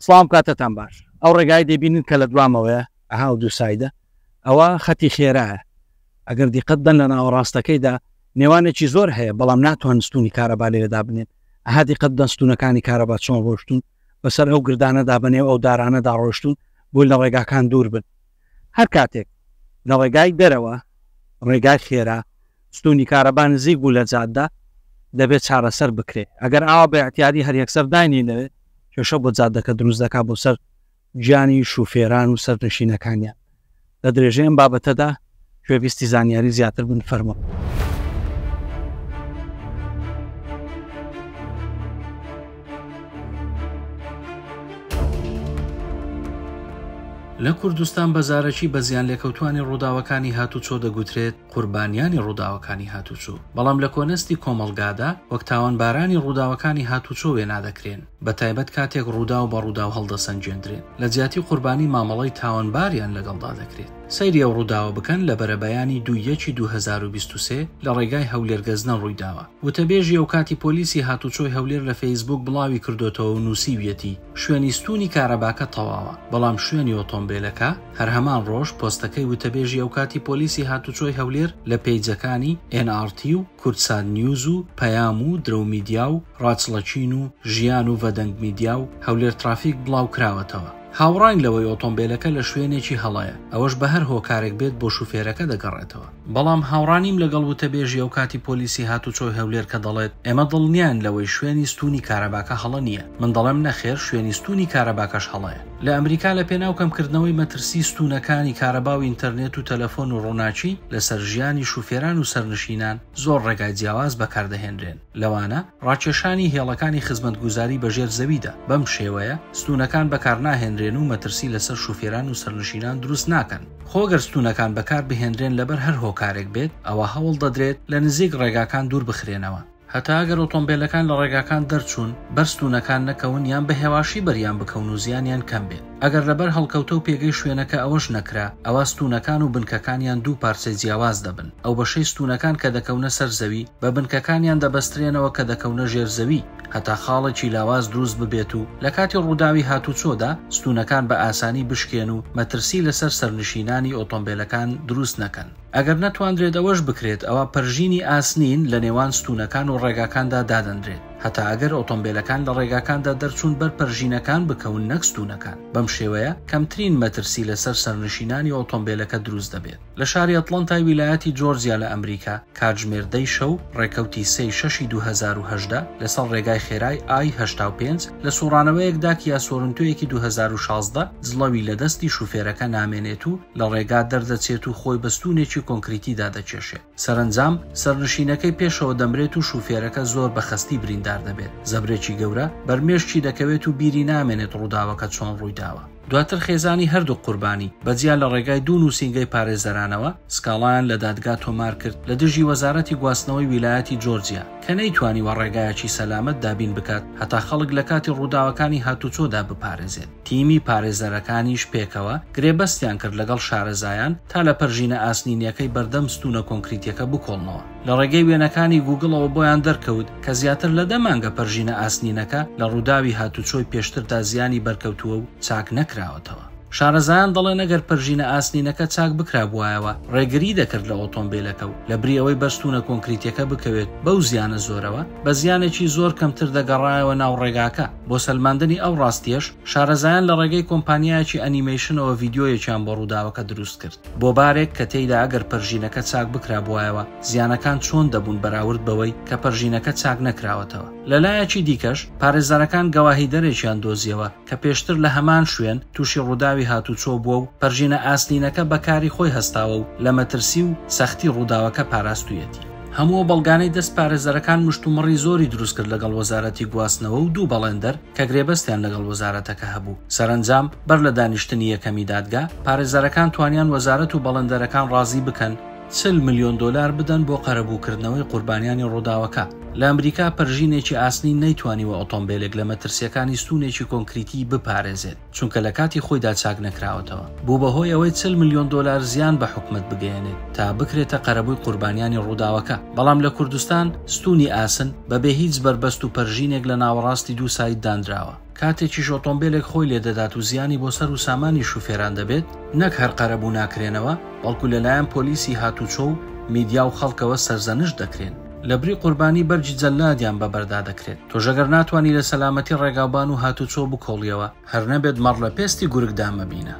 سڵاوم کاتتان باش ئەو ڕێگای دەبینن کە لە دوامەوەیە ئەها و دووسایدە ئەوە خەتی خێرایە ئەگەر دیقەت بن لە ناوەڕاستەکەیدا نێوانێکی زۆر هەیە بەڵام ناتوان ستونی کارەبا لێرەدا بنێن ئەها دیقەت بدەن ستونەکانی کارەبا چۆن ڕۆشتون بەسەر ئەو گردانەدا بەنێو ئەو دارانەدا ڕۆشتون بۆی لە ڕێگاکان دوور بن هەر کاتێک لە ڕێگای دەرەوە ڕێگای خێرا ستونی کارەبا نزیک بوو لە جادە دەبێت چارەسەر بکرێت ئەگەر ئاوا بە اعتیادی هەر یەکسەر داینی لەوێ کێشە بۆ جادەکە دروست دەکات بۆ سەر گیانی شوفێران و سەرنشینەکانیان. لە درێژەی ئەم بابەتەدا گوێبیستی زانیاری زیاتر بن فەرموون. لە کوردستان بە زارەکی بە زیانلێکەوتوانی ڕووداوەکانی هاتوچۆ دەگوترێت قوربانیانی ڕووداوەکانی هاتوچۆ، بەڵام لە کۆنەستی کۆمەڵگادا وەک تاوانبارانی ڕووداوەکانی هاتوچۆ وێنا دەکرێن. بە تایبەت کاتێک ڕووداو بە ڕووداو هەڵدەسەنگێندرێن، لە جیاتی قوربانی مامەڵەی تاوانباریان لەگەڵدا دەکرێت. سەیری ئەو ڕووداوە بکەن لە بەرەبەیانی دوو یەکی 2023 لە ڕێگای هەولێر-گەزنە ڕوویداوە. وتەبێژی ئەوکاتی پۆلیسی هاتوچۆی هەولێر لە فەیسبووک بڵاوی کردۆتەوە و نووسیویەتی، شوێنی ستوونی کارەباکە تەواوە، بەڵام شوێنی ئۆتۆمبێلەکە؟ هەر هەمان ڕۆژ پۆستەکەی وتەبێژی ئەوکاتی پۆلیسی هاتوچۆی هەولێر لە پەیجەکانی، ئێن ئاڕ تی و کوردسات نیوز و پەیام و درەو میدیا و ڕاچڵەکین و ژیان و ڤەدەنگ میدیا و هەولێر ترافیک بڵاو کراوەتەوە. هاوڕاین لەوەی ئۆتۆمبێلەکە لە شوێنێکی هەڵەیە، ئەوەش بە هەر هۆکارێک بێت بۆ شوفێرەکە دەگەڕێتەوە. بەڵام هاوڕانیم لەگەڵ وتەبێژی ئەوکاتی پۆلیسی هاتوچۆی هەولێر کە دەڵێت، ئێمە دڵنیاین لەوەی شوێنی ستوونی کارەباکە هەڵە نییە. من دەڵێم نەخێر شوێنی ستوونی کارەباکەش هەڵەیە. لە ئەمریکا لە پێناو کەمکردنەوەی مەترسی ستوونەکانی کارەبا و ئینتەرنێت و تەلەفۆن و ڕووناکی لەسەر ژیانی شوفێران و سەرنشینان زۆر ڕێگای جیاواز بەکاردەهێنرێن لەوانە ڕاکێشانی هێڵەکانی خزمەتگوزاری بەژێر زەویدا بەم شێوەیە ستوونەکان بەکارناهێنرێن و مەترسی لەسەر شوفێران و سەرنشینان دروست ناکەن. خۆ گەر ستوونەکان بەکاربهێنرێن لەبەر هەر هۆکارێک بێت ئەوا هەوڵدەدرێت لە نزیک ڕێگاکان دووربخرێنەوە. هەتا ئەگەر ئۆتۆمبێلەکان لە ڕێگاکان دەرچوون، بەر ستوونەکان نەکەون یان بە هێواشی بەریان بکەون و زیانیان کەم بێت. ئەگەر لەبەر هەڵکەوتە و پێگەی شوێنەکە ئەوەش نەکرا، ئەوا ستوونەکان و بنکەکانیان دوو پارچەی جیاواز دەبن. ئەو بەشەی ستوونەکان کە دەکەونە سەر زەوی، بە بنکەکانیان دەبەسترێنەوە کە دەکەونە ژێر زەوی، هەتا خاڵێکی لاواز دروست ببێت و لە کاتی ڕووداوی هاتوچۆدا ستوونەکان بە ئاسانی بشکێن و مەترسی لەسەر سەرنشینانی ئۆتۆمبێلەکان دروست نەکەن. ئەگەر نەتواندرێت ئەوەش بکرێت ئەوا پەرژینی ئاسنین لە نێوان ستوونەکان و ڕێگاکاندا دادەنرێت هەتا ئەگەر ئۆتۆمبێلەکان لە ڕێگاکاندا دەرچوون بەر پەرژینەکان بکەون نەک ستوونەکان بەم شێوەیە کەمترین مەترسی لەسەر سەرنشینانی ئۆتۆمبێلەکە دروست دەبێت. لە شاری ئەتڵەنتای ویلایەتی جۆرجیا لە ئەمریکا کاتژمێر دەی شەو ڕێکەوتی سێی شەشی 2018 لەسەر ڕێگای خێرای ئای 85 لە سوڕانەوەیەکدا کیا سۆرنتۆیەکی 2016 جڵەوی لە دەستی شوفێرەکە نامێنێت و لە ڕێگا دەردەچێت و خۆی بە ستوونێکی کۆنکریتیدا دەکێشێت. سەرەنجام، سەرنشینەکەی پێشەوە دەمرێت و شوفێرەکە زۆر بە خەستی بریندار دەبێت. زەبرێکی گەورە بەر مێشکی دەکەوێت و بیری نامێنێت ڕووداوەکە چۆن ڕوویداوە. دواتر خێزانی هەردوو قوربانی، بە جیا لە ڕێگای دوو نووسینگەی پارێزەرانەوە، سکاڵایان لە دادگا تۆمار کرد لە دژی وەزارەتی گواستنەوەی ویلایەتی جۆرجیا، کە نەیتوانیوە ڕێگایەکی سەلامەت دابین بکات هەتا خەڵک لە کاتی ڕووداوەکانی هاتوچۆدا بپارێزێت. تیمی پارێزەرەکانیش پێکەوە گرێبەستیان کرد لەگەڵ شارەزایان تا لە پەرژینە ئاسنینیەکەی بەردەم ستوونە کۆنکریتیەکە بکۆڵنەوە. لە ڕێگەی وێنەکانی گووگڵەوە بۆیان دەرکەوت کە زیاتر لە دە مانگە پەرژینە ئاسنینەکە لە ڕووداوی هاتوچۆی پێشتردا زیانی بەرکەوتووە و چاک نەکراوەتەوە. شارەزایان دەڵێن ئەگەر پەرژینە ئاسنینەکە چاک بکرابوایەوە ڕێگری دەکرد لە ئۆتۆمبیلەکە و لەبری ئەوەی بەر ستوونە کۆنکریتیەکە بکەوێت بەو زیانە زۆرەوە بە زیانێکی زۆر کەمتر دەگەڕایەوە ناو ڕێگاکە. بۆ سەلماندنی ئەو ڕاستیەش شارەزایان لە ڕێگەی کۆمپانیایەکی ئەنیمەیشنەوە ڤیدیۆیەکیان بۆ ڕووداوەکە دروست کرد بۆ بارێک کە تێیدا ئەگەر پەرژینەکە چاک بکرابوایەوە زیانەکان چۆن دەبوون بەراورد بەوەی کە پەرژینەکە چاک نەکراوەتەوە. لە لایەکی دیکەش پارێزەرەکان گەواهیدەرێکیان دۆزیەوە کە پێشتر لە هەمان شوێن تووشی ڕووداوی هاتووچۆ بووە و پەرژینە ئاسنینەکە بە کاری خۆی هەستاوە و لە مەترسی و سەختی ڕووداوەکە پاراستوویەتی. هەموو ئەو بەڵگانەی دەست پارێزەرەکان مشتومڕی زۆری دروست کرد لەگەڵ وەزارەتی گواستنەوە و دوو بەڵێندەر کە گرێبەستیان لەگەڵ وەزارەتەکە هەبوو. سەرەنجام بەر لە دانیشتنی یەکەمی دادگا، پارێزەرەکان توانیان وەزارەت و بەڵێندەرەکان ڕازی بکەن، 40 ملیۆن دۆلار بدەن بۆ قەرەبووکردنەوەی قوربانیانی ڕووداوەکە. لە ئەمریکا پەرژینێکی ئاسنین نەیتوانیوە ئۆتۆمبێلێک لە مەترسییەکانی ستوونێکی کۆنکریتی بپارێزێت، چونکە لە کاتی خۆیدا چاک نەکراوەتەوە. بوو بە هۆی ئەوەی 40 ملیۆن دۆلار زیان بە حکومەت بگەیەنێت تا بکرێتە قەرەبووی قوربانیانی ڕووداوەکە. بەڵام لە کوردستان ستوونی ئاسن بەبێ هیچ بەربەست و پەرژینێک لە ناوەڕاستی دوو ساید دانراوە. کاتێکیش ئۆتۆمبێلێک خۆی لێدەدات و زیانی بۆ سەر و سامانی شوفێران دەبێت، نەک هەر قەرەبوو ناکرێنەوە، بەڵکو لەلایەن پۆلیسی هاتوچۆ و میدیا و خەڵکەوە سەرزەنشت دەکرێن. لەبری قوربانی بەرگی جەللادیان بەبەردا دەکرێت. تۆش ئەگەر ناتوانی لە سەلامەتی ڕێگاوبان و هاتوچۆ بکۆڵیەوە، هەر نەبێت مەڕ لە پێستی گورگدا مەبینە.